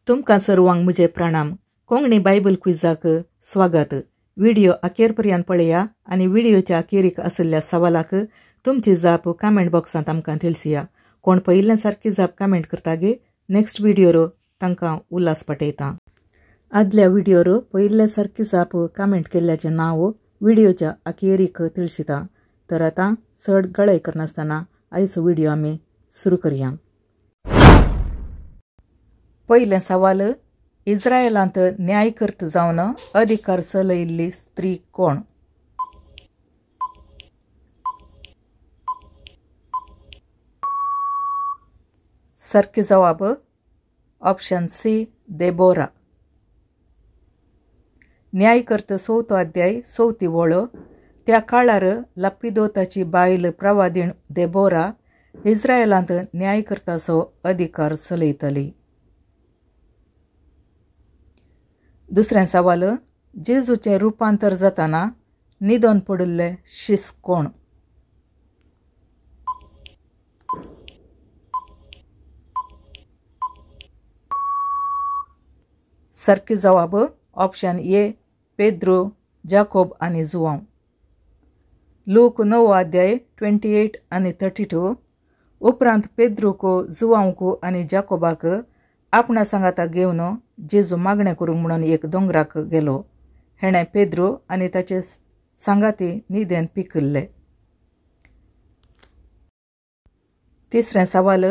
तुमकां सर्वांक म्हजे प्रणाम. कोंकणी बायबल क्विजाक स्वागत. व्हिडिओ अखेर पर्यंत पळया आनी व्हिडिओच्या अखेरीक आशिल्ल्या सवालाक तुमची जाप कमेंट बॉक्सांत आमकां तिळसिया. कोण पयिल्ल्या सारकी जाप कमेंट करता गे नेक्स्ट व्हिडिओर तांकां उल्हास पाठयता. आदल्या व्हिडिओर पयिल्ल्या सारकी जाप कमेंट केल्ल्याचें नांव व्हिडिओच्या अखेरीक तिळशिता. तर आतां चड गळय करनासतना आयचो व्हिडिओ आमी सुरू करया. पयलें सवाल, इस्रायलांत न्यायकर्त जावन अधिकार चलयिल्ली स्त्री कोण? सारकी जवाब ऑप्शन सी, देबोरा. न्यायकर्त चवथो अध्याय चवथी वळ. त्या काळार लपिदोताची बायल प्रवादीण देबोरा इस्रायलांत न्यायकर्ताचो अधिकार चलयताली. दुसरें सवाल, जेजूचें रुपांतर जातना निदोन पडिल्ले शीस कोण? सारकी जवाब ऑप्शन ए, पेद्रो, जाकोब आनी जुवांव. लूक 9 अध्याय 28 आनी 32. उपरांत पेद्रूक, जुवांवक आनी जाकोबाक आपणा सांगाता घेवन जेजू मागणें करूंक म्हणून एक दोंगराक गेलो. हेणें पेद्रो आनी ताचे सांगाती निदेन पिकिल्ले. तिसरें सवाल,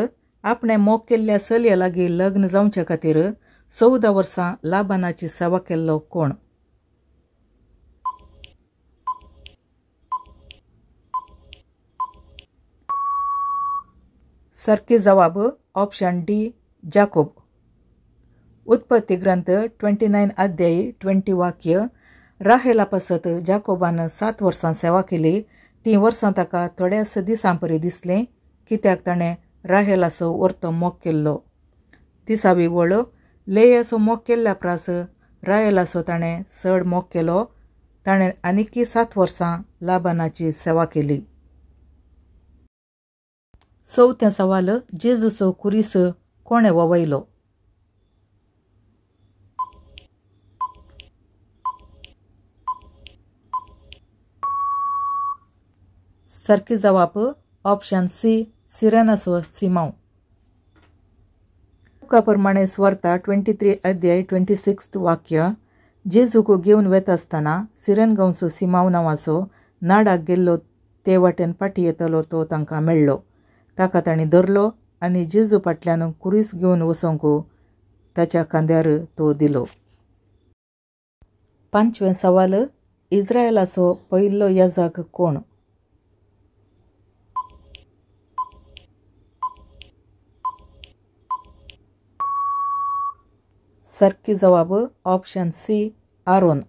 आपणें मोग केल्ल्या चलये लागीं लग्न जावचे खातीर 14 वर्सां लाबानाची सेवा केल्लो कोण? सारकी जवाब ऑप्शन डी, जाकोब. उत्पत्ती ग्रंथ 29 अध्याय 20 वाक्य. राहेला पासत जाकोबान 7 वर्सां सेवा केली. 3 वर्सां ताका थोड्याच दिसां परी दिसलें कित्याक ताणें राहेलाचो वर्तो मोग केल्लो. 30वी वळ. लेयाचो मोग केल्ल्या प्रास राहेलाचो ताणें चड मोग केलो. ताणें आनीकी 7 वर्सां लाबानाची सेवा केली. चवथें सवाल, जेजूचो कुरीस कोणें ववयलो? सारकी जवाब ऑप्शन सी, सिरेनाचो सिमांव. लुका प्रमाणे सुवार्ता 23 अध्याय 26 वाक्य. जेजूक घेवन वेता आसतना सिरेन गांवचो सिमांव नांवाचो नाडाक गेल्लो ते वाटेन फाटीं येतलो तो तांकां मेळ्ळो. ताका तांणी धरलो आनी जेजू फाटल्यान कुरीस घेवन वचोंक ताच्या खांद्यार तो दिलो. पांचवें सवाल, इस्रायलाचो पयलो याजक कोण? सारकी जवाब ऑप्शन सी, आरोन.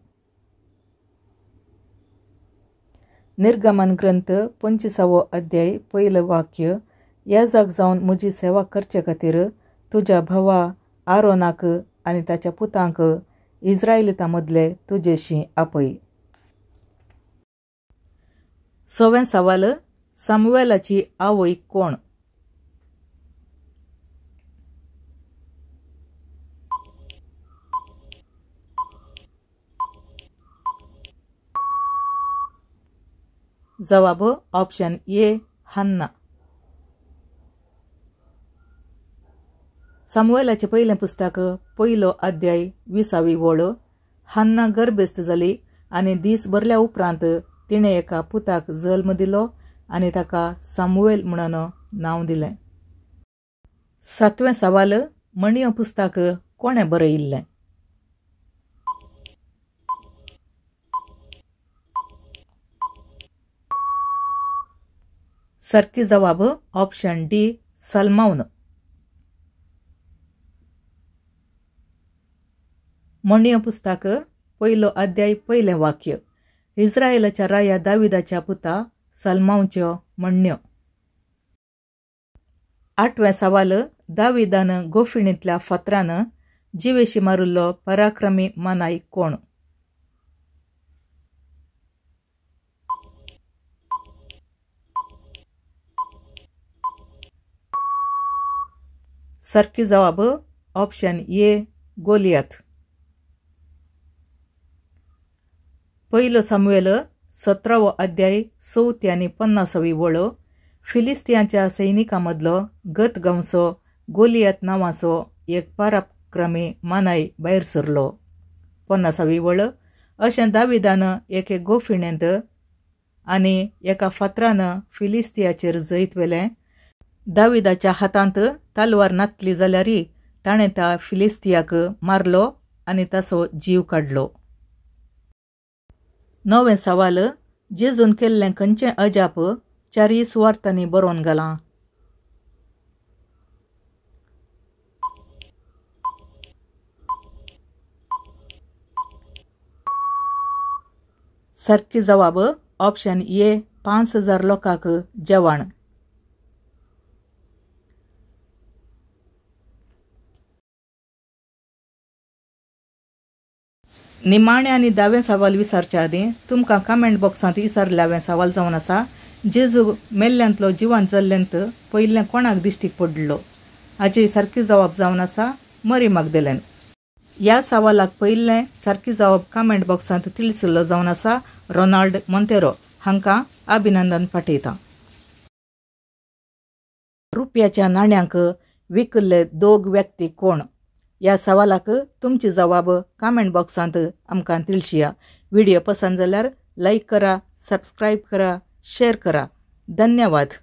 निर्गमन ग्रंथ 25 अध्याय पयलें वाक्य. याजक जावन म्हजी सेवा करचे खातीर तुज्या भावा आरोनाक आनी ताच्या पुतांक इस्रायलितां मदले तुजेशी आपय. सवें सवाल, सामुएलाची आवय कोण? जवाब ऑप्शन ए, हन्ना. सामुएलाचें पयलें पुस्तक 1 अध्याय 20वी वळ. हन्ना गर्भेस्त जाली आनी दीस भरल्या उपरांत तिणें एका पुताक जल्म दिलो आनी ताका सामुएल म्हणून नांव दिलें. सातवें सवाल, म्हणयो पुस्तक कोणें बरयिल्लें? सारकी जवाब ऑप्शन डी, सलमावन. म्हणयो पुस्तक 1 अध्याय 1 वाक्य. इस्रायलाच्या राया दाविदाच्या पुता सलमावच्यो म्हणण्यो. आठवें सवाल, दाविदान गोफिणींतल्या फातरान जिवेशी मारिल्लो पराक्रमी मानाय कोण? सारकी जवाब ऑप्शन ए, गोलियात। पयलो सामुएल 17वो अध्याय 4 आनी 50वी वळ फिलिस्तियांच्या सैनिकां मदलो गत गांवचो गोलियात नांवाचो एक पराक्रमी मानाय भायर सरलो। 50वी वळ अशें दाविदान एके गोफिणेंत आनी एका फातरान फिलिस्तियाचेर जैत व्हेलें। दाविदाच्या हातांत तलवार नातली जाल्यार ताणें त्या फिलिस्तियाक मारलो आनी ताचो जीव काडलो। 9वें सवाल, जेजून केल्लें खंयचें अजाप 4 सुवार्थांनी बरोवन घालां? सारकी जवाब ऑप्शन ए 5000 लोकांक जेवण। निमाणें आनी 10वें सवाल विचारच्या आदीं तुमकां कमेंट बॉक्सांत विचारल्यावें सवाल जावन आसा, जेजू मेल्ल्यांतलो जिवान जाल्ल्यांत पयलें कोणाक दिश्टीक पडलो? हाची सारकी जवाब जावन आसा मरी मागदेलेन। ह्या सवालाक पयलें सारकी जवाब कमेंट बॉक्सांत तिळसिल्लो जावन आसा रोनाल्ड मोंतेरो हांकां अभिनंदन पाठयता। रुपयाच्या नाण्यांक विकल्ले 2 व्यक्ती कोण? ह्या सवालाक तुमची जवाब कमेंट बॉक्सांत आमकां तिळशिया। व्हिडिओ पसंत जाल्यार लायक करा, सबस्क्रायब करा, शेअर करा। धन्यवाद।